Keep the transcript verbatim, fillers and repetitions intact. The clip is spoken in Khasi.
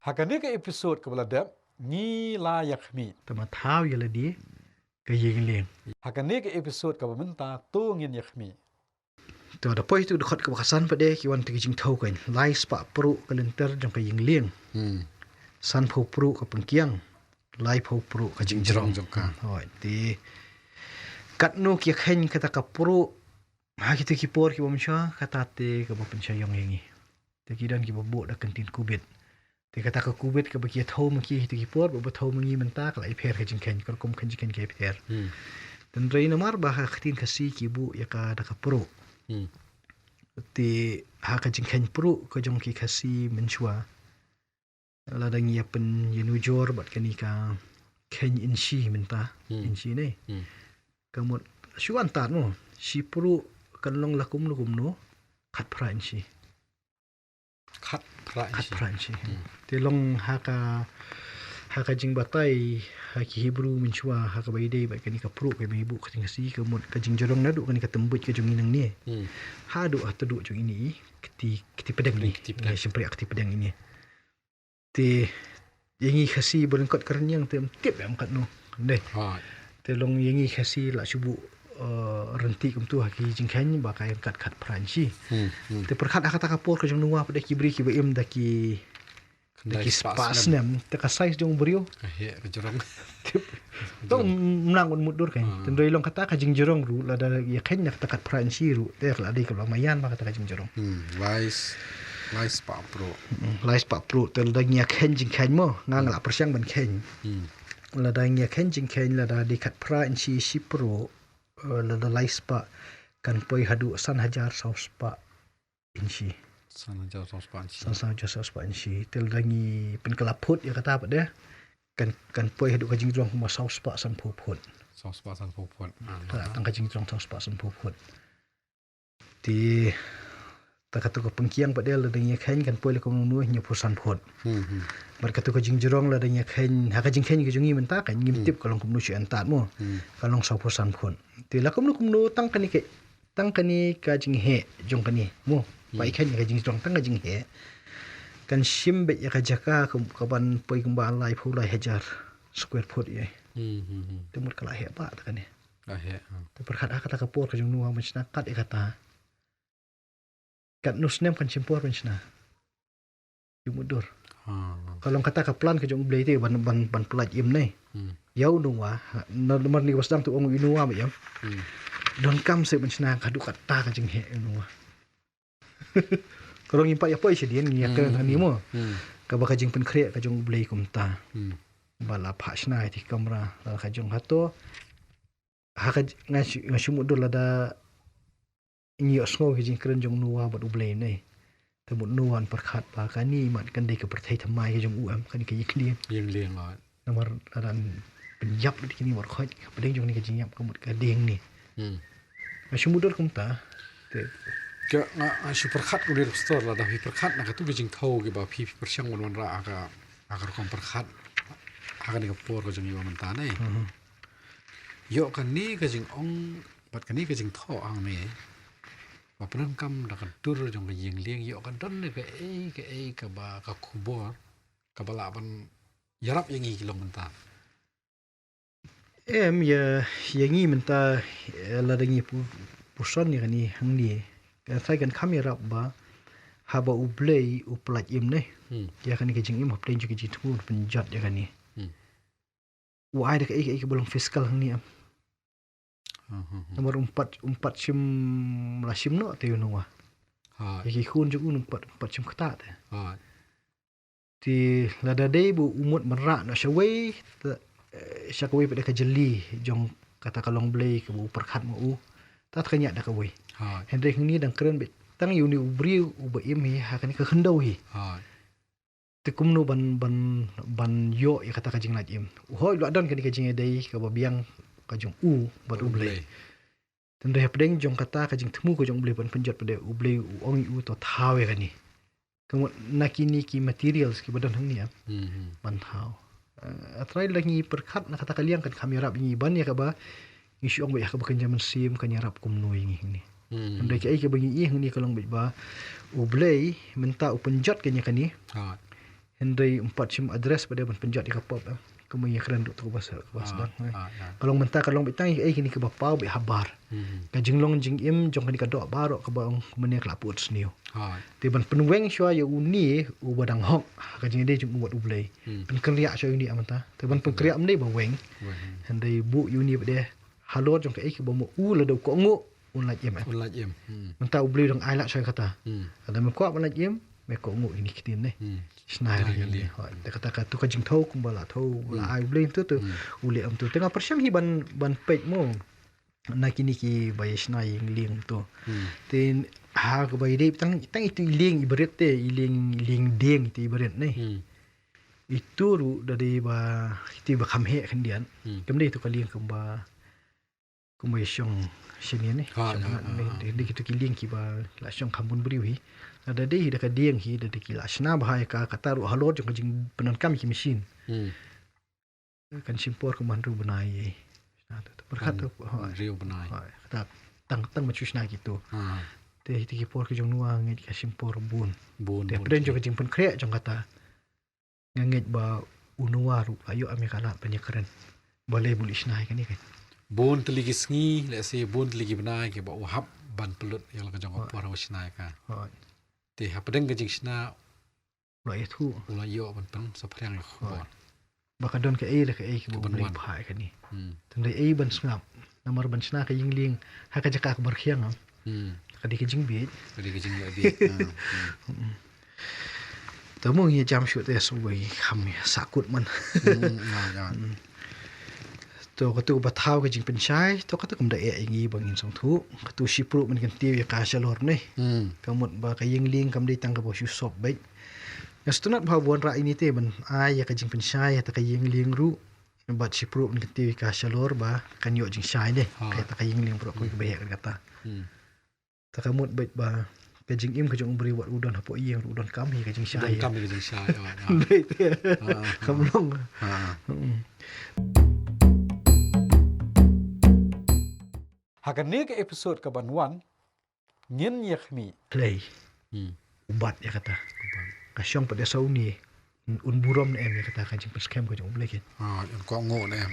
Ha kane ka episode kaba la dep, ngi la ïa khmih. Te ma thaw ïa lade ka ïing lieng. Ha kane ka episode kaba mynta, to ngin ïa khmih. Te da poi tu dkhot kaba khatsan pat de ki wan te ki jingthaw kan. Lai spah pruh ka lynter jong ka ïing lieng. Hmm. San phew pruh ka pynkiang. Lai phew pruh ka jingjrong. Jingjrong jong ka. Hooid, te katno ki ïa kheiñ kata ka pruh. Ha kito ki por kiba mynshuwa, kata te kaba pynshai ïong ïa ngi. Te ki don kiba buh da ka ktien Covid. Te kata ka Covid kaba ki ïa thaw ma ki ha kito ki por, ba ba thaw ma ngi mynta ka la ïapher ka jingkheiñ, ka rukom kheiñ jingkheiñ ka ïapher. Hmm. Tang dei namar ba ha ka ktien Khasi ki buh ïa ka da ka pruh. Hmm. Te ha ka jingkheiñ pruh ka jong ki Khasi mynshuwa. Lada ngi ïa pyn ïa nujor bad kane ka kheiñ inshi mynta, hmm, inshi ne. Hmm. Ka mut shu wan tad mo, shi pruh kan long la kumno kumno, khatphra inshi. Khatphra inshi. Khatphra inshi. Hmm. Te long ha ka, ha ka jingbatai, ha ki Hebru mynshuwa, ha kaba ïadei bad kane ka pruh kaba ngi buh ka ktien Khasi, ka mut ka jingjrong naduh kane ka tymbuit ka jong ngi nangne. Hmm. Haduh ha tduh jong ine i kti, kti pdeng ine. Kti pdeng. Ine shympriah kti pdeng ine. Te ïa ngi Khasi ba lyngkot ka rynïeng te ym tip em katno. Dei. Hooid. Te long ïa ngi Khasi la shu buh, eh, rynti kumtu ha ki jingkheiñ ba ka ïeng kat khatphra inshi. Hmm, hmm. Te pyrkhat ha kata ka por ka jong u Noah pat de ki briew kiba im da ki, da ki khyndai spah spah snem. Snem. Te ka size jong u briew. Ka heh ka jrong. Tip. To mlang un mutdur kan. Ah. Tang dei long kata ka jingjrong ruh, lada ïa kheiñ na kata khatphra inshi ruh. Te lada ka long maïan ma kata ka jingjrong. Hmm, lai s-, lai spah pruh. Hmm, lai spah pruh. Te lada ngi ïa kheiñ jingkheiñ mo, nga nga la pyrshang ban kheiñ. Hmm. Lada ngi ïa kheiñ jingkheiñ, lada dei khatphra inshi shi pruh, eh, lada lai spah kan poi haduh san hajar saw spah inshi. San hajar saw spah inshi. San, san hajar saw spah inshi. Te lada ngi pynkylla phut ïa kata pat de. Kan, kan poi haduh ka jingjrong kumba saw spah sanphew phut. Saw spah sanphew phut. Ah, tang ka jingjrong saw spah sanphew phut. Te, ta katu ka pynkiang pat de lada ngi ïa kheiñ kan poi la kumno kumno hynñiewphew san phut. Hmm, hmm. Bad katu ka jingjrong lada ngi ïa kheiñ, ha ka jingkheiñ ka jong ngi mynta kan ngim tip ka long kumno shu ïa tad mo. Hmm. Ka long sawphew san phut. Te la kumno kumno tang kane ka Tang kane ka jingheh jong kane mo. Ba i kheiñ ka jingjrong tang ka jingheh. Kan shim beit ïa ka jaka ka, ka ban poi kumba laiphew lai hajar square foot ïa. Hmm, hmm, hmm. Te mut ka la heh ba ta kane. La heh, hmm. Te pyrkhat ha kata ka por ka jong u Noah ban shna kat ïa kata. Katno snem kan shim por ban shna. Ju mutdur. Ha. Ka long kata ka plan ka jong U Blei te ban, ban, ban pyllait im ne. Hmm. Ïa u Noah, namar ngi ba sdang tu ong u Noah ba ïa. Hmm. Donkam se ban shna ka duk kata ka jingheh u Noah. Ka long im pat ïa poi sha dien ngi ïa kren hani mo. Hmm. Kaba ka jingpynkhreh ka jong U Blei kumta. Hmm. Ba la phah shna ïa ki kamra la ka jong hato. Ha ka j-, nga shu, nga shu mutdur lada ngi ïohsngew ki jingkren jong Noah bad U Blei ne. Te mut Noah un pyrkhat ba kane mat kan dei ka pyrthei thymmai ka jong u em, kane ka ïing lieng. Ïing lieng, ah. Namar lada pynïap lut kine markhot, pdeng jong kane ka jingïap ka mut ka dei ne. Hmm. Nga shu mutdur kumta. Te. Ka nga, nga shu pyrkhat kumne Pastor, lada phi pyrkhat na katu ka jingthaw kiba phi, phi pyrshang wan wanrah ha ka, ha ka rukom pyrkhat. Ha kane ka por ka jong ngi ba mynta ne. Mhm. Ïoh kane ka jingong Bad kane ka jingthoh hangne, ba pyndonkam da ka dur jong ka ïing lieng, ïoh ka don ne kaei kaei kaba ka khubor kaba lah ban ïarap ïa ngi ki long mynta. Em, ïa, ïa ngi mynta, eh, lada ngi pu-, puson ïa kane hangne, ka trai kan kham ïarap ba haba U Blei u pyllait im ne. Hmm. Ïa kane ka jingim hapdeng jong ka jingthmu pynjot ïa kane. Hmm. U ai da kaei kaei kaba long physical hangne em. Hmm, hmm, hmm. Namar um pat, um pat shym la shim noh te u Noah. Hooid. Ïa ki khun jong u um pat, um pat shim ktah te. Hooid. Te lada dei ba u mut ban rah noh shawei, te, eh, sha kawei pat ka jylli jong kata ka long Blei kaba u pyrkhat ma u. Te ka ñiah da kawei. Hooid. Hynrei hangne dang kren beit tang ïa une u briew uba im hi ha kane ka khyndew hi. Hooid. Te kumno ban, ban, ban ïoh ïa kata ka jinglait im. Hooid, la don kane ka jingïadei kaba biang ka jong u bad U Blei. Blei. Te hynrei hapdeng jong kata ka jingthmu ka jong U Blei ban pynjot pat de U Blei u ong ïa u to thaw ïa kane. Ka mut na kine ki materials kiba don hangne em. Hmm, hmm. Ban thaw. Eh, trai lada ngi pyrkhat na kata ka liang kan kham ïarap ïa ngi ban ïa kaba ngi shu ong ba ïa kaba kynja mynsiem kan ïarap kumno ïa ngi hangne. Hmm. Hynrei kaei kaba ngi ïohi hangne ka long beit ba U Blei mynta u pynjot kane kane. Ha. Hynrei ym pat shym address pat de ban pynjot ïa ka pop, eh. Kumba ïakren ruh to kaba sdang, eh. Ka long mynta ka long beit tang ïa kine kiba paw beit habar. Ka jinglong jingim jong kane ka doh baroh kaba ong kumne ka la put sniew. Te ban pynweng shuwa ïa une uba dang hok ha ka jingïadei jong u bad U Blei. Pynkynriah shuwa ïa une mynta. Te ban pynkynriah ym dei ba weng. Hynrei buh ïa une beit de halor jong kaei kaba ma u lada u kohnguh un lait im, eh. Un lait im. Mynta U Blei u dang ai lad shuwa ïa kata. Lada me kwah ban lait im, me kohnguh ïa kine ki ktien ne. Shna ïa kine. Hooid. Te kata ka tu ka jingthew kumba la thew la ai U Blei tu tu. U leh ym tu. Te nga pyrshang hi ban ban peit mo na kine kiba ïa shna ïing lieng tu. Te ha kaba ïadei tang tang itu i lieng i barit te, i lieng, i lieng dieng itu i barit ne. Itu ruh da dei ba itu ba kham heh khyndiat. Kam dei tu ka lieng kumba kumba ïa shong shane ne. Shong ngat ne. Dei kitu ki lieng kiba la shong kham bun briew hi. Da dei hi da ka dieng hi da dei ki la shna bha ïa ka, kata ruh halor jong ka jingpyndonkam ïa ki machine. Kan shim por kumba hynriew bnai. Shna tu, tu pyrkhat tu. Hynriew bnai. Kata tang tang ma shu shna kitu. Te hi te ki por ki jong Noah ngeit ka shim por bun. Bun. Te hapdeng jong ka jingpynkhreh jong kata. Nga ngeit ba u Noah ruh la ïoh ïa ka lad ban ïakren. Balei ba u leit shna ïa kane kan. Bun tylli ki sngi, lehse bun tylli ki bnai kiba u hap ban pynlut ïa la ka jong ka por ba u shna ïa ka. Te hapdeng ka jingshna u la ïathuh. U la ïoh ban pynsaphriang ïa ka khubor. Ba ka don kaei da kaei kiba u Blei u phah ïa kane. Tang dei ei ban sngap. Namar ban shna ka ïing lieng ha ka jaka kaba rkhiang. Ka dei ka jingbieit. Ka dei ka jingbieit. Te mo ngi jam shuh te shu wei kham ïa sahkut man. To katu ba thaw ka jingpynshai, to katu kam da eh ïa ngi ba ngin sngewthuh. Katu shipruh mynkyntiew ïa ka shalor ne. Ka mut ba ka ïing lieng kam dei tang kaba shu sop beit. Nga sngewtynnat ba u wanrah ïa ngi te ban ai ïa ka jingpynshai ïa ta ka ïing lieng ruh. Bad shipruh mynkyntiew ïa ka shalor ba kan ïoh jingshai ne. Ka ïa ta ka ïing lieng baroh kawei kaba heh kata. Ta ka mut beit ba ka jingim ka jong u briew wat u don hapoh ïing ruh u donkam hi ka jingshai. Donkam hi ka jingshai. Beit. Kam long. Ha kane ka episode kaban wan ngin ïa khmih. Klei. U bat ïa kata. Ka shong pat de saw ni. Un burom ne em ïa kata ka jingpynskhem ka jong u Blei kin. Ah, un kohnguh ne em.